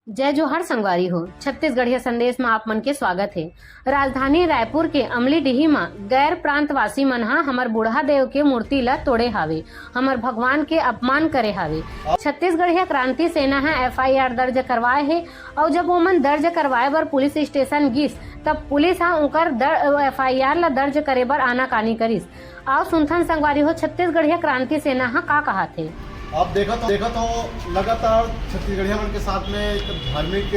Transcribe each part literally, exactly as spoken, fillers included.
जय जोहार संगवारी हो, छत्तीसगढ़िया संदेश म आप मन के स्वागत हे। राजधानी रायपुर के अमलीडीही म गैर प्रांतवासी मन ह हमर बूढ़ा देव के मूर्ति ल तोड़े हावे, हमर भगवान के अपमान करे हावे। छत्तीसगढ़िया क्रांति सेना ह एफआईआर दर्ज करवाए हे, अउ जब ओमन दर्ज करवाए बर पुलिस स्टेशन गिस, तब पुलिस ह उंकर दर-, एफआईआर ल दर्ज करे बर आनाकानी करिस। आओ सुनथन संगवारी हो, छत्तीसगढ़िया क्रांति सेना ह का कहाथे। आप देखत हो, देखत हो, लगातार छत्तीसगढ़िया मन के साथ में एक धार्मिक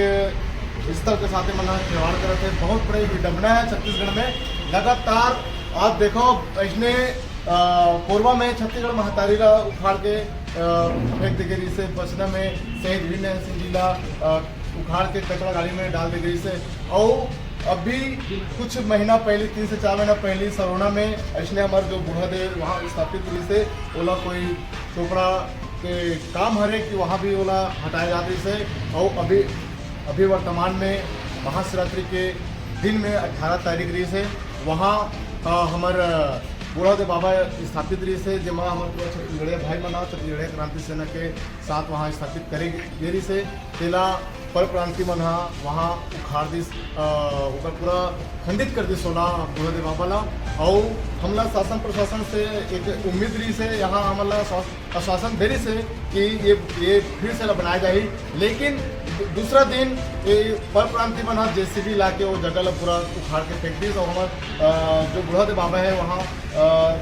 स्थल के साथ में मन ह खिलवाड़ करत हे। बहुत बड़ी विडंबना है छत्तीसगढ़ में। लगातार आप देखो, इसने, अ, कोरबा में छत्तीसगढ़ महतारी ला उखाड़ के, अ, फेंक दे गई से, बसना में शहीद वीर नारायण सिंह जी ला, अ, उखाड़ के कचरा गाड़ी में डाल दे गई से। और अभी कुछ महीना पहले, तीन से चार महीना पहले सरोना में इसने हमारे जो बूढ़ा देव वहाँ स्थापित रही से, ओला कोई चोपड़ा के काम हरे कि वहाँ भी ओला हटाए जात रही से। और अभी, अभी वर्तमान में महाशिवरात्रि के दिन में अठारह तारीख रही से, वहाँ, अ, हमर, अ, बूढ़ा देव बाबा स्थापित रही से, जेमा हमर पूरा छत्तीसगढ़िया भाई मन ह छत्तीसगढ़िया क्रांति सेना के साथ वहाँ स्थापित करे गे रही से, तेला पर प्रांति मन ह वहाँ उखाड़ दिस, अ, ओकर पूरा खंडित कर दिस ओला बूढ़ा देव बाबा ला। अउ हमला शासन प्रशासन से एक उम्मीद रही से, यहाँ हमला आश्वास-, आश्वासन दे रही से कि ये, ये फिर से ला बनाया जाही, लेकिन दू-, दूसरा दिन ये पर प्रांति मन ह जेसीबी ला के वो जगह ला पूरा उखाड़ के फेंक दिस और हमर, अ, जो बूढ़ा देव बाबा है वहाँ, अ,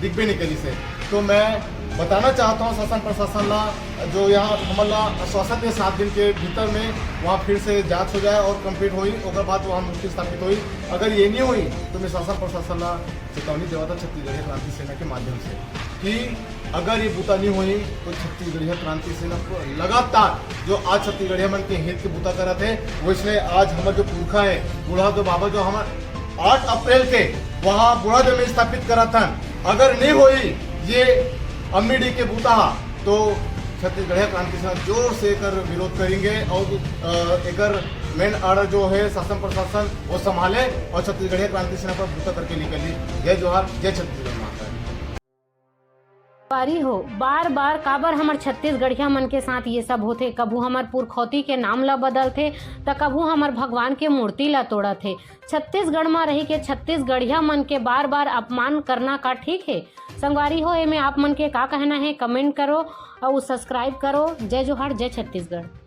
दिखबे नहीं करी से। तो मैं बताना चाहता हूँ शासन प्रशासन ला, जो यहाँ हमन ला आश्वासन दे सात दिन के भीतर में वहाँ फिर से जांच हो जाए और कंप्लीट होई, ओकर बाद वहाँ मूर्ति स्थापित होई। अगर ये नहीं हुई तो मैं शासन प्रशासन ला चेतावनी देवा था छत्तीसगढ़िया क्रांति सेना के माध्यम से कि अगर ये बूता नहीं हुई तो छत्तीसगढ़िया क्रांति सेना को लगातार जो आज छत्तीसगढ़िया मन के हित के बूता करत है, वैसने आज हमर जो पुरखा है बूढ़ा देव बाबा जो हमर आठ अप्रैल के वहाँ बूढ़ा देव में स्थापित करत हन, अगर नहीं होई ये अमलीडीह के बूता हा, तो छत्तीसगढ़िया क्रांति सेना जोर से एकर विरोध करेंगे और, अ, एकर मेन आर्डर जो है शासन प्रशासन वो संभाले और छत्तीसगढ़िया क्रांति सेना पर बूता करके निकली। जय जोहार, जय छत्तीसगढ़ महाकाल। संगवारी हो, बार बार काबर हमर छत्तीसगढ़िया मन के साथ ये सब होथे? कभू हमर पुरखौती के नाम ला बदलथे, त कभू हमर भगवान के मूर्ति ला तोड़त हे। छत्तीसगढ़ म रही के छत्तीसगढ़िया मन के बार बार अपमान करना का ठीक हे? संगवारी हो, एमे आप मन के का कहना हे, कमेंट करो अउ सब्सक्राइब करो। जय जोहार, जय छत्तीसगढ़।